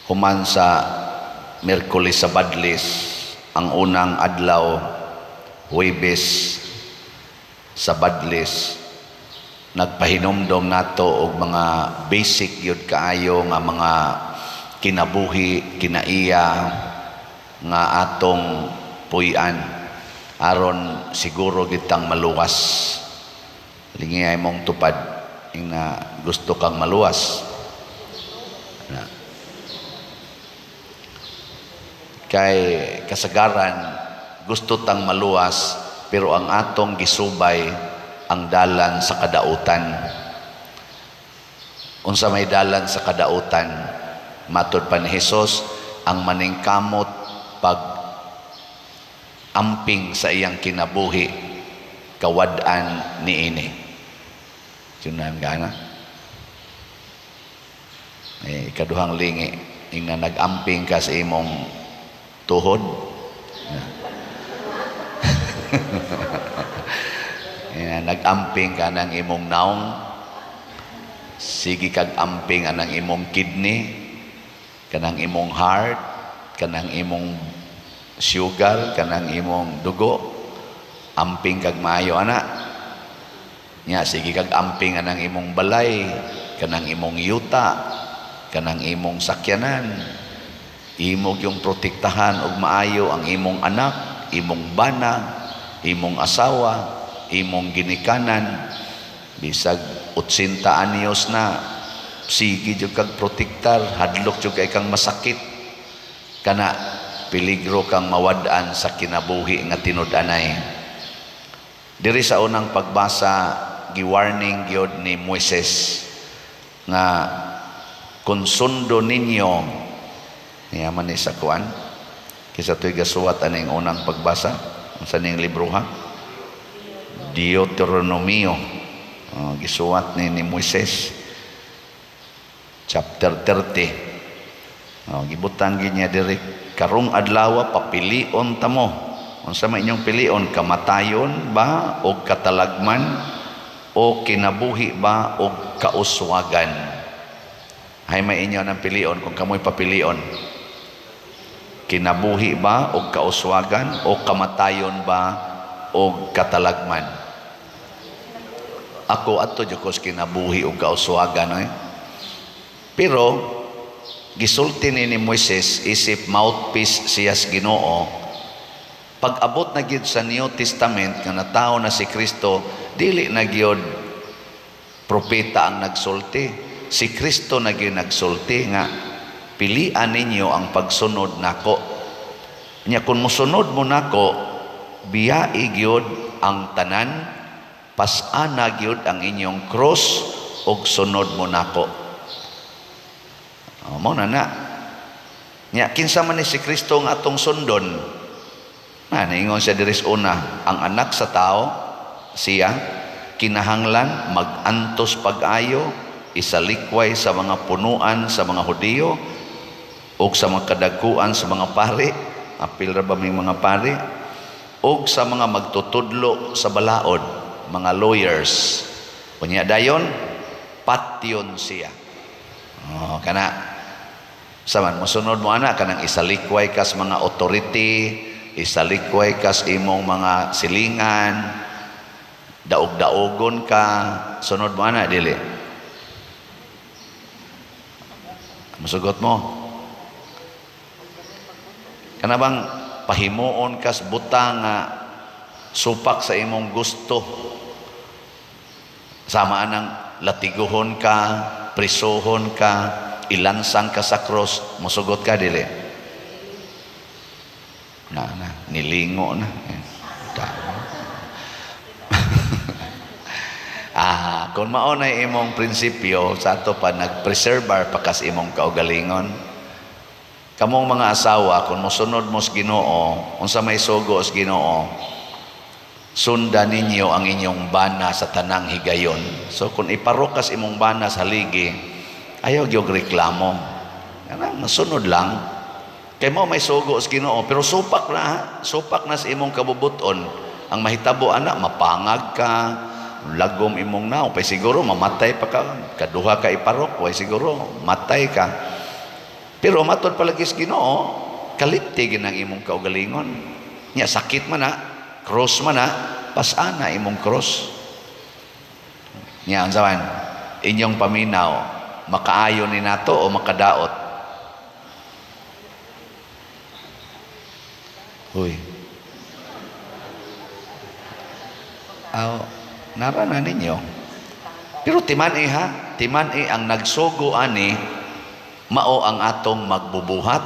Human sa Miyerkules sa Badlis, ang unang adlaw, Huwebes sa Badlis, nagpahinumdom nato og mga basic gyud kaayo nga mga kinabuhi, kinaiya nga atong puy-an aron siguro kitang maluwas. Lingi imong tupad ing gusto kang maluwas. Na. Kay kasagaran gusto tang maluwas, pero ang atong gisubay ang dalan sa kadautan. Unsa may dalan sa kadautan? Matod pa ni Hesus, ang maningkamot pag amping sa iyang kinabuhi, kawad-an niini. Sunan gana. Eh, ikaduhang lingi, ing na nag-amping ka sa imong tuhod. Ing na nag-amping ka ng imong naong, sige kag amping anang imong kidney, kanang imong heart, kanang imong sugar, kanang imong dugo, amping kag maayo ana. Nya sige kag amping anang imong balay, kanang imong yuta, kanang imong sakyanan. Imo yung protektahan og maayo ang imong anak, imong bana, imong asawa, imong ginikanan. Bisag 80 anyos na, sige jud kag protektar, hadlok jud kay kang masakit. Kana peligro kang mawad-an sa kinabuhi nga tinud-anay. Diri sa unang pagbasa, gi-warning gyud ni Moises nga kung sundo ninyo, niya man ni sa kuan kisa to'y gasuwat aning unang pagbasa, unsa ning libro ha? Deuteronomio. Oh, gisuwat ni Moises, chapter 30. Oh, gibutang gyud niya diri, karong adlaw papilion ta mo. Unsa may inyong pilion? Kamatayon ba o katalagman, o kinabuhi ba o kauswagan? Hay may inyo ng pilion kung kamoy papilion. Kinabuhi ba o kauswagan, o kamatayon ba o katalagman? Ako adto jud ko sa kinabuhi o kauswagan eh. Pero gisulti ni Moises isip mouthpiece siya sa Ginoo. Pag abot na gyud sa New Testament nga natawo na si Kristo, dili na gyud propeta ang nagsulti. Si Kristo na gyud nagsulti nga pilian ninyo ang pagsunod nako. Nya kung mosunod mo nako, biyai gyud ang tanan, pas-ana gyud ang inyong cross ug sunod mo nako. Oh, mao na na. Nya kinsa man ni si Kristo nga atong sundon? Na niingon siya diri sa una, ang anak sa tao siya kinahanglan magantos pag-ayo, isalikway sa mga punuan sa mga Hudiyo ug sa mga kadagkuan sa mga pari, apil ra ba may mga pari, ug sa mga magtutudlo sa balaod, mga lawyers. Unya dayon patyon siya. Oh, kana saman mosunod mo ana, kanang isalikway kas mga authority, isalikway kas imong mga silingan, daog-daogon ka, sunod mo ana, dili? Musugot mo? Kana bang pahimuon kas butang nga supak sa imong gusto, sama anang latiguhon ka, prisuhon ka, ilansang ka sa cross, musugot ka, dili? Na na nilingo na. Ah, kung mao na imong prinsipyo, sa ato pa nag-preserve pa kas imong kaugalingon. Kamong mga asawa, kung mosunod mo sa Ginoo, unsa may sugo sa Ginoo, sundan ninyo ang inyong bana sa tanang higayon. So kung iparukas imong bana sa haligi, ayaw gyud reklamo. Kanang masunod lang. Kay mo may sugo sa Ginoo, pero supak na, ha? Supak na sa imong kabubuton. Ang mahitabo ana, mapangag ka, lagom imong naong, pa siguro mamatay pa ka, kaduha ka iparok, way siguro matay ka. Pero matod palagi sa Ginoo, kalimti gyud ang imong kaugalingon. Nya sakit man na, cross man na, pasana imong cross. Nya unsa man inyong paminaw, makaayo ni nato o makadaot? Uy. Aw, nara na ninyo. Pero timan-i ha, timan-i ang nagsugo ani mao ang atong magbubuhat,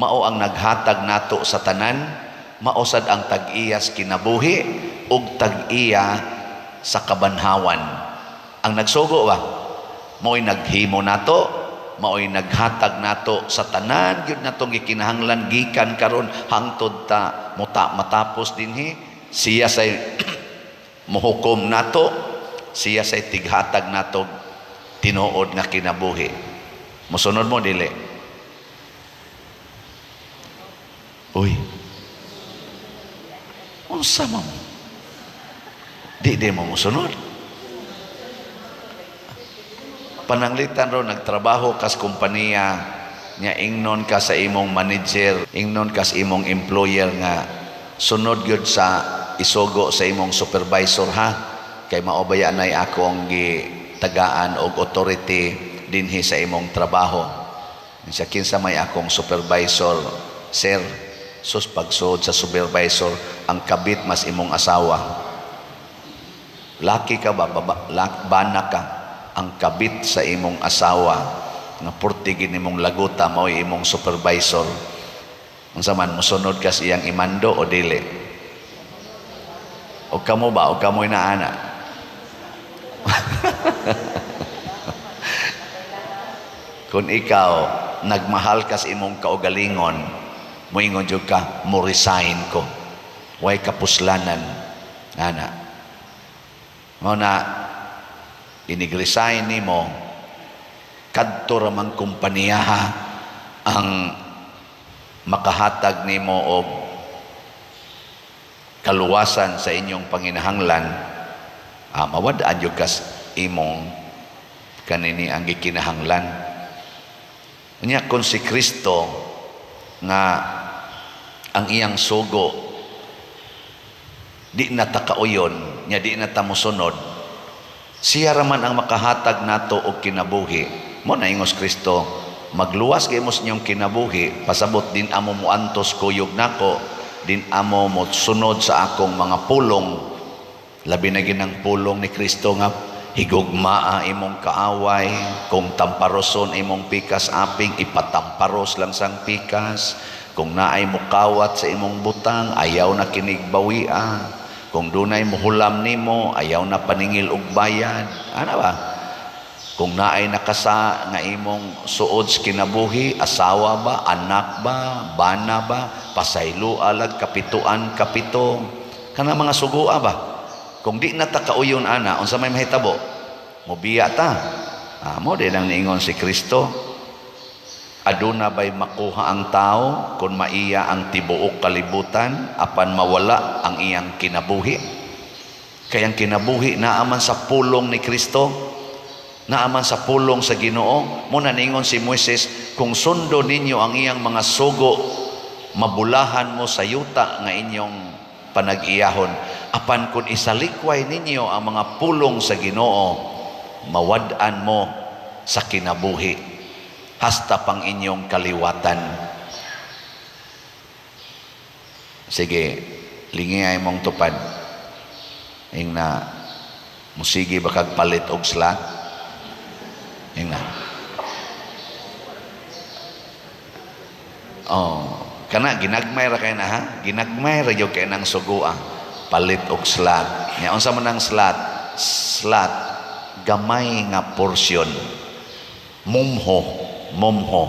mao ang naghatag nato sa tanan, mao sad ang tag-iyas kinabuhi ug tag-iya sa kabanhawan. Ang nagsugo ba, mao'y naghimo nato, mao'y naghatag nato sa tanan gyud natong gikinahanglan gikan karon hangtod ta muta matapos dinhi. Siya say mohukom nato, siya say tighatag nato tinuod nga kinabuhi. Mosunod mo dili? Uy. Unsa man? Di mo mosunod. Pananglitan ro nagtrabaho kas kompanya nya, ingnon ka sa imong manager, ingnon ka sa imong employer nga sunod gyud sa isugo sa imong supervisor ha, kay mao baya nay akong gitagaan og authority dinhi sa imong trabaho. Siya, kinsa may akong supervisor, sir? Sus, pagsuod sa supervisor, ang kabit mas imong asawa. Laki ka ba, baba, lak, bana ka, ang kabit sa imong asawa nga purtigin nimong laguta mao imong supervisor. Unsa man, mosunod ka sa iyang imando o dili? O kamo ba, o kamo inaana? Kung ikaw nagmahal ka sa imong kaugalingon, moingon jud ka, mo resign ko. Way kapuslanan ana. Mao na inig-resign nimo, kadto ra man kompanya ang makahatag nimo og kaluwasan sa inyong panginahanglan, mawad-an jud kas imong kanini ang gikinahanglan. Unya kung si Kristo nga ang iyang sugo di na ta kauyon, nya di na ta mosunod, siya raman ang makahatag nato og kinabuhi. Mo na ingos Kristo, magluwas kay mo sa inyong kinabuhi, pasabot din amo moantos kuyog nako, din amo mosunod sa akong mga pulong. Labi na ginang pulong ni Kristo nga higugmaa imong kaaway, kung tamparoson imong pikas aping, ipatamparos lang sang pikas. Kung naay mukawat sa imong butang, ayaw na kinigbawia. Kung dunay muhulam nimo, ayaw na paningil og bayad. Ana ba? Kung naay nakasa nga imong suod sa kinabuhi, asawa ba, anak ba, bana ba, pasaylo alag kapituan kapito. Kana mga sugua ba? Kung di na ta kauyon ana, unsa may mahitabo? Mobiya ta. Mo di lang niingon si Kristo, aduna bay makuha ang tao kung maiya ang tibuok kalibutan apan mawala ang iyang kinabuhi? Kay ang kinabuhi naaman sa pulong ni Kristo, naaman sa pulong sa Ginoo. Mo na niingon si Moises, kung sundo ninyo ang iyang mga sugo, mabulahan mo sa yuta nga inyong panag-iyahon. Apan kung isalikway ninyo ang mga pulong sa Ginoo, mawad-an mo sa kinabuhi hasta pang inyong kaliwatan. Sige, lingiyay mong tupad. Ing na, musigi ba kag palit og slat? Ing na. Oh, kana ginagmay ra kay na ha? Ginagmay ra gyud kay nang sugua. Palit og slat. Nya unsa man ang slat? Slat gamay nga porsyon. Mumho, mumho.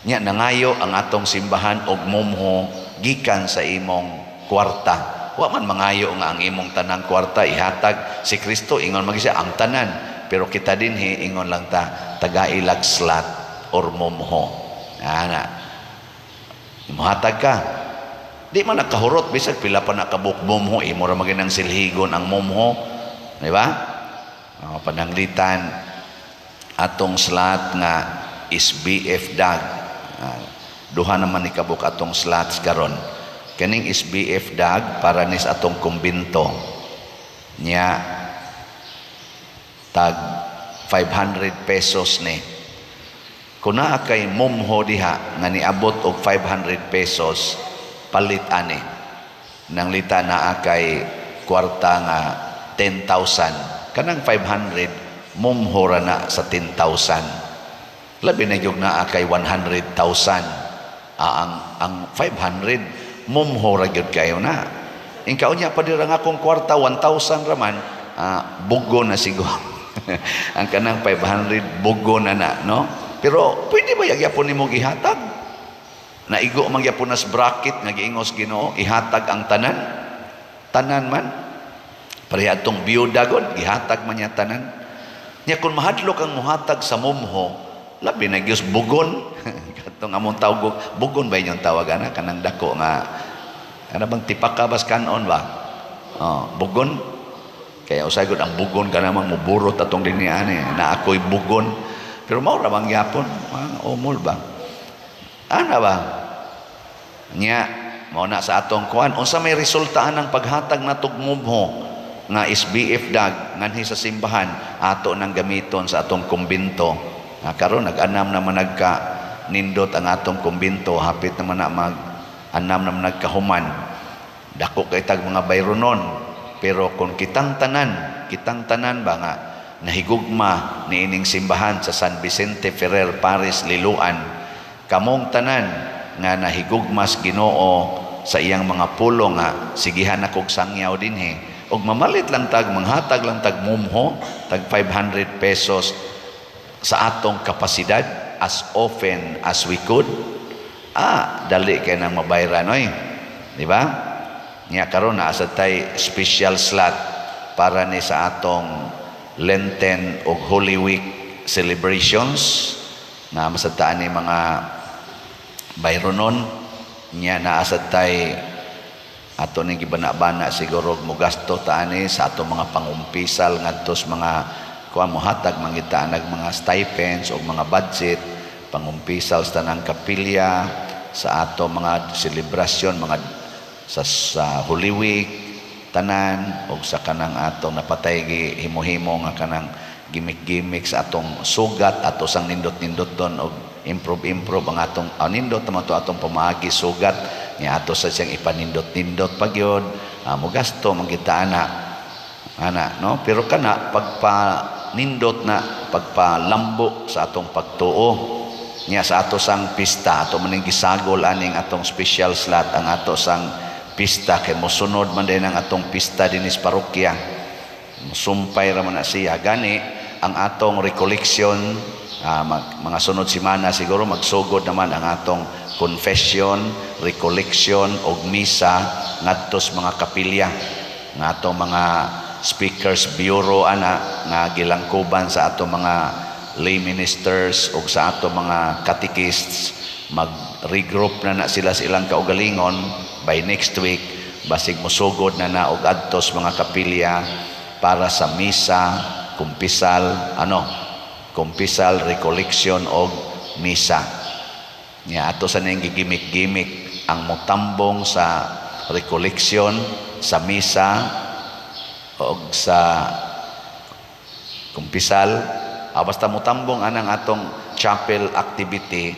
Nya nangayo ang atong simbahan og mumho gikan sa imong kwarta. Wa man mangayo nga ang imong tanang kwarta ihatag si Kristo, ingon man siya ang tanan, pero kita dinhi ingon lang ta tagailag slat or mumho. Ana. Muhatag ka. Di man nakahurot bisag pila pa nakabuk mumho, imo ra maginang silhigon ang mumho, di ba? Oh, pananglitan atong slat nga SBF DAG. Ah, duha naman ni kabuk atong slots karon. Kaning SBF DAG para ni sa atong kumbinto. Nya tag 500 pesos ni. Kung naa kay mumho diha nga niabot og 500 pesos, palit ani. Nang lita naa kay kwarta nga 10,000, kanang 500 mumho ra na sa 10,000. Labi na gyud naa kay 100,000. Ah, ang 500 mumho ra gyud kayo na. Ingka unya pa dira nga akong kwarta 1,000 ra man, ah, bugo na siguro. Ang kanang 500 bugo na na, no? Pero pwede ba gyapon nimo gihatag? Naigo man gyapon nas bracket nga giingos Ginoo, ihatag ang tanan. Tanan man. Pareha atong biyuda god, gihatag man niya tanan. Nya kung mahadlok ang muhatag sa mumho, labi na gyud bugon. Katong among tawag, bugon ba inyong tawag ana, kanang dako nga kana bang tipaka bas kanon ba? Oh, bugon. Kaya usay gud ang bugon ka namang muburot atong dinhi ani na ako'y bugon. Pero mao ra bang gyapon, mga umol ba? Ana ba? Nya mao na sa atong kuan, unsa may resultaan ng paghatag natog mumho nga SBF DAG nganhi sa simbahan, ato nang gamiton sa atong kumbinto. Nga karon nag-anam naman, nagka nindot ang atong kumbinto, hapit naman na mag anam naman nagkahuman. Dako kay tag mga bayronon, pero kung kitang tanan ba nga nahigugma niining simbahan sa San Vicente Ferrer Parish Liloan, kamong tanan nga nahigugmas Ginoo sa iyang mga pulong nga sigihan akog sangyaw dinhi og mamalit lang tag, manghatag lang tag mumho, tag 500 pesos sa atong kapasidad as often as we could, ah, dali kay nang mabayran oy, di ba? Nya karon naa sad tay special slot para ni sa atong Lenten ug Holy Week celebrations na masad ta ni mga bayronon. Nya naa sad tay ato ning gibana-bana siguro, mogasto ta ani sa ato mga pangumpisal ngadto sa mga kuan, mohatag man kita nag mga stipends o mga budget pangumpisal sa tanang kapilya sa ato mga selebrasyon, mga sa Holy Week tanan, og sa kanang atong napatay gi himo-himo nga kanang gimmick-gimmick sa atong sugat, ato sang nindot-nindot don og improve improve ang atong, ah, nindot naman to atong pamaagi sugat niya, ato sa siyang ipanindot-nindot pa gyud. Ah, mogasto man kita ana ana, no? Pero kana pagpa nindot na pagpalambo sa atong pagtuo. Niya sa ato sang pista, ato maning gisagol aning atong special slot ang ato sang pista kay mosunod man din ang atong pista dinis parokya, musumpay ra man na siya. Gani ang atong recollection, ah, mga sunod semana siguro magsugod naman ang atong confession, recollection og misa ngadto sa mga kapilya nga atong mga speakers bureau ana nga gilangkuban sa atong mga lay ministers ug sa atong mga catechists. Mag-regroup na na sila sa ilang kaugalingon by next week, basig mosugod na na og adtos mga kapilya para sa misa, kumpisal, ano, kumpisal, recollection og misa. Nya ato sa ning gigimik-gimik ang motambong sa recollection, sa misa og sa kumpisal. Ah, basta motambong anang atong chapel activity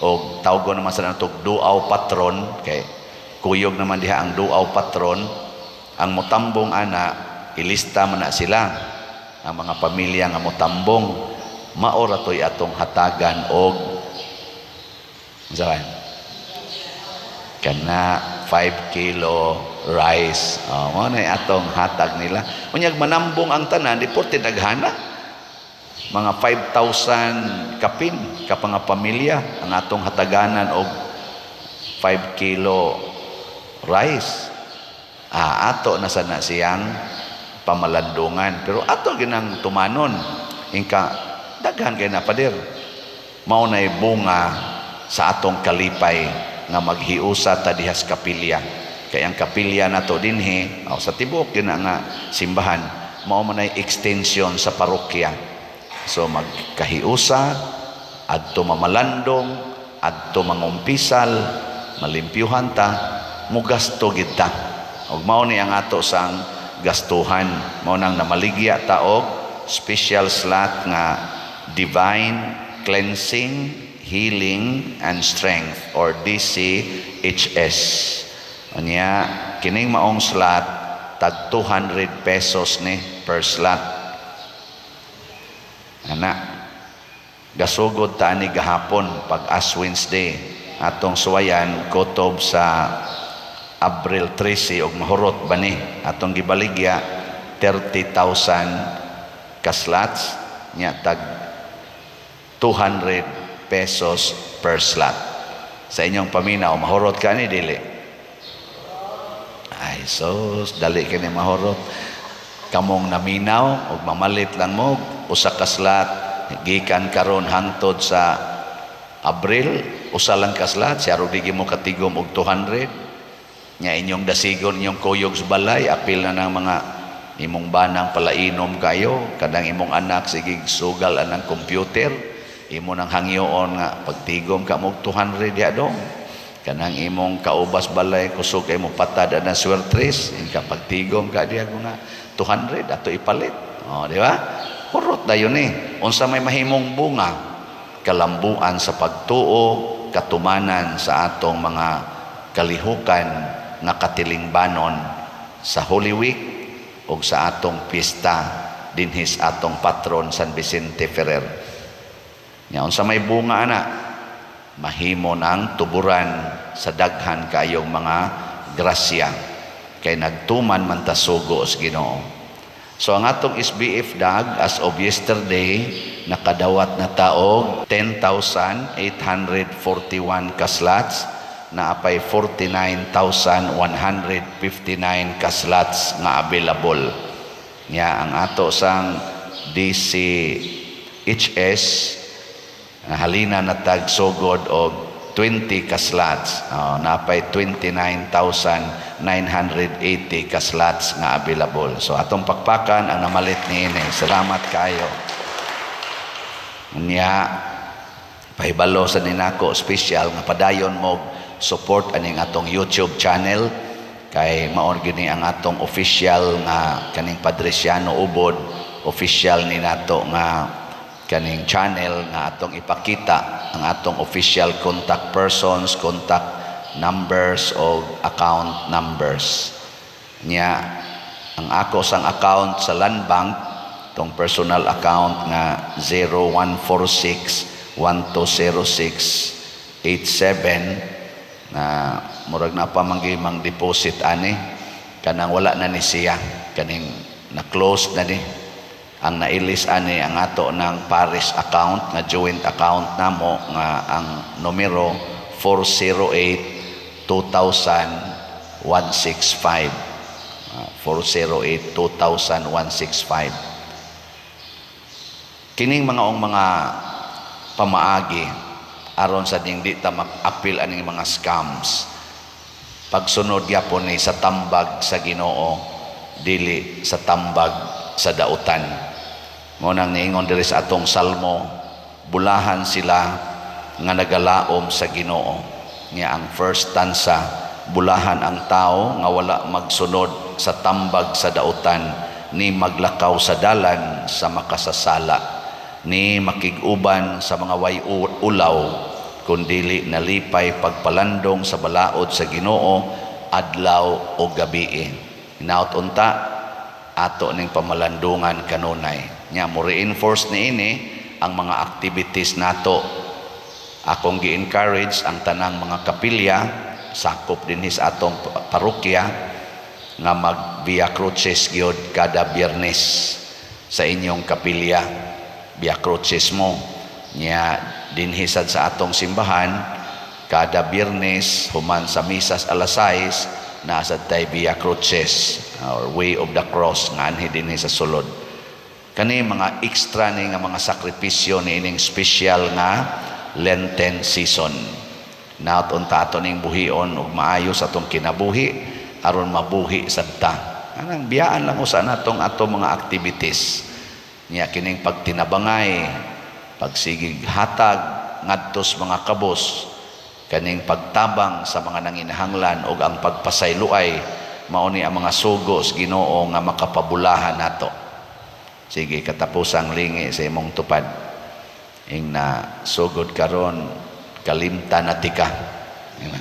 og tawgon naman sa natog duaw patron kay kuyog naman diha ang duaw patron. Ang motambong ana, ilista man na sila ang mga pamilya nga motambong, mao ra to'y atong hatagan og unsa ba? Kana 5 kilo rice. Oh, mao na atong hatag nila. Unyag manambong ang tanan, di porte daghana, mga 5,000 kapin ka nga pamilya ang atong hataganan og 5 kilo rice. Ah, ato na sana siyang pamalandungan, pero ato ginang tumanon, ingka daghan kay na pader. Mao nay bunga sa atong kalipay nga maghiusa ta dihas kapilya, kay ang kapilya nato dinhi o sa tibuok gyud na nga simbahan, mao man ay extension sa parokya. So magkahiusa. Adto mamalandong, adto mangumpisal, malimpyuhan ta, mugasto gid ta. Ug mao ni ang ato sang gastuhan. Mao nang namaligya ta og special slot nga Divine Cleansing, Healing and Strength or DCHS. Unya kining maong slot, tag 200 pesos ni per slot. Ana, gasugod ta ni gahapon pag Ash Wednesday, atong suwayan kutob sa Abril 13 og mahurot ba ni. Atong gibaligya 30,000 ka slots nya, tag 200 pesos per slot. Sa inyong paminaw, mahurot ka ni dili? Ay sus, dali kini mahurot. Kamong naminaw og mamalit lang mo usa ka slot gikan karon hangtod sa Abril, usa lang ka slot, siya di mo katigom og 200 nya. Inyong dasigon inyong kuyog sa balay, apil na ng mga imong banang palainom kayo, kanang imong anak sige sugal anang computer, imo nang hangyoon nga pagtigom ka mo 200 diha dong. Kanang imong kaubas balay kusog kay mo patad anang swertres, inka pagtigom ka diha mga 200 ato ipalit. Oh, di ba? Hurot dayon ni. Unsa may mahimong bunga? Kalambuan sa pagtuo, katumanan sa atong mga kalihukan nga katilingbanon sa Holy Week ug sa atong piyesta dinhis atong patron San Vicente Ferrer. Nya unsa may bunga ana? Mahimo ng tuburan sa daghan kayong mga grasya kay nagtuman man ta sugo sa Ginoo. So ang atong SBF dag as of yesterday, nakadawat na ta og 10,841 ka slots, naa pay 49,159 ka slots nga available. Nya ang ato sang DCHS, halina na tag sugod og 20 ka slots. Oh, naa pay 29,980 ka slots nga available. So atong pakpakan ang namalit niini. Salamat kayo. Nya pahibalo sa ninako special nga padayon mo support aning atong YouTube channel kay mao gini ang atong official nga kaning Padriciano Ubod official ni nato nga kaning channel nga atong ipakita ang atong official contact persons, contact numbers o account numbers. Nya ang ako sang account sa Land Bank, tong personal account nga 0146 1206 87 na murag na pa mang deposit ani, kanang wala na ni siya, kaning na close na ni. Ang nailis ani ang ato ng parish account nga joint account namo nga ang numero 408 2000 165. 408 2165. Kining mga ong mga pamaagi aron sa ding di ta makapil aning mga scams, pagsunod gyapon ni sa tambag sa Ginoo, dili sa tambag sa dautan. Mo nang niingon diri sa atong salmo, "Bulahan sila nga nagalaom sa Ginoo." Nga ang first stanza, "Bulahan ang tao nga wala magsunod sa tambag sa dautan, ni maglakaw sa dalan sa makasasala, ni makig-uban sa mga way ulaw, kundili nalipay pagpalandong sa balaod sa Ginoo adlaw o gabi." Hinaut unta ato ning pamalandungan kanunay. Nya mo reinforce niini ang mga activities nato. Akong gi-encourage ang tanang mga kapilya sakop dinhi sa atong parokya nga mag Via Crucis gyud kada Biyernes sa inyong kapilya. Via Crucis mo. Nya dinhi sad sa atong simbahan, kada Biyernes human sa misas alas 6, naa sad tay Via Crucis or Way of the Cross nga anhi dinhi sa sulod. Kani mga extra ni nga mga sakripisyo ni ining special nga Lenten season. Naot unta ato ning buhion ug maayo sa atong kinabuhi aron mabuhi sad ta. Anang biyaan lang usa natong atong mga activities. Nya kining pagtinabangay, pagsigig hatag. ngadto sa mga kabos, kaning pagtabang sa mga nanginahanglan ug ang pagpasayloay, mao ni ang mga sugo sa Ginoo nga makapabulahan nato. Sige, katapusang lingi sa imong tupad. Ing na sugod karon, kalimtan na tika. Ing na.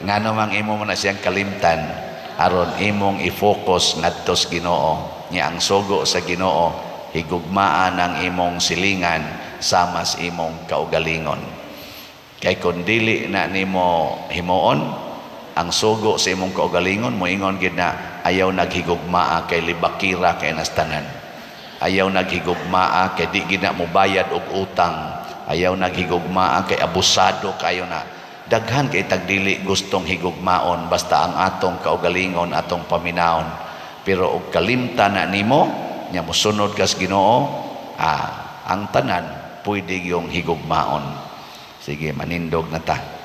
Ngano mang imo mo na siyang kalimtan? Aron imong i-focus ngadto sa Ginoo. Nya ang sugo sa Ginoo, higugmaan ang imong silingan sama sa imong kaugalingon. Kay kun dili na nimo himuon ang sugo sa imong kaugalingon, moingon gid na ayaw naghigugmaa kay libakira kay nastanan. Ayaw naghigugmaa kay di gid na mobayad og utang. Ayaw naghigugmaa kay abusado kayo na. Daghan kay tagdili gustong higugmaon basta ang atong kaugalingon atong paminaon. Pero og kalimtan na nimo, nya mosunod kas Ginoo, ang tanan pwede yung higugmaon. Sige, manindog na ta.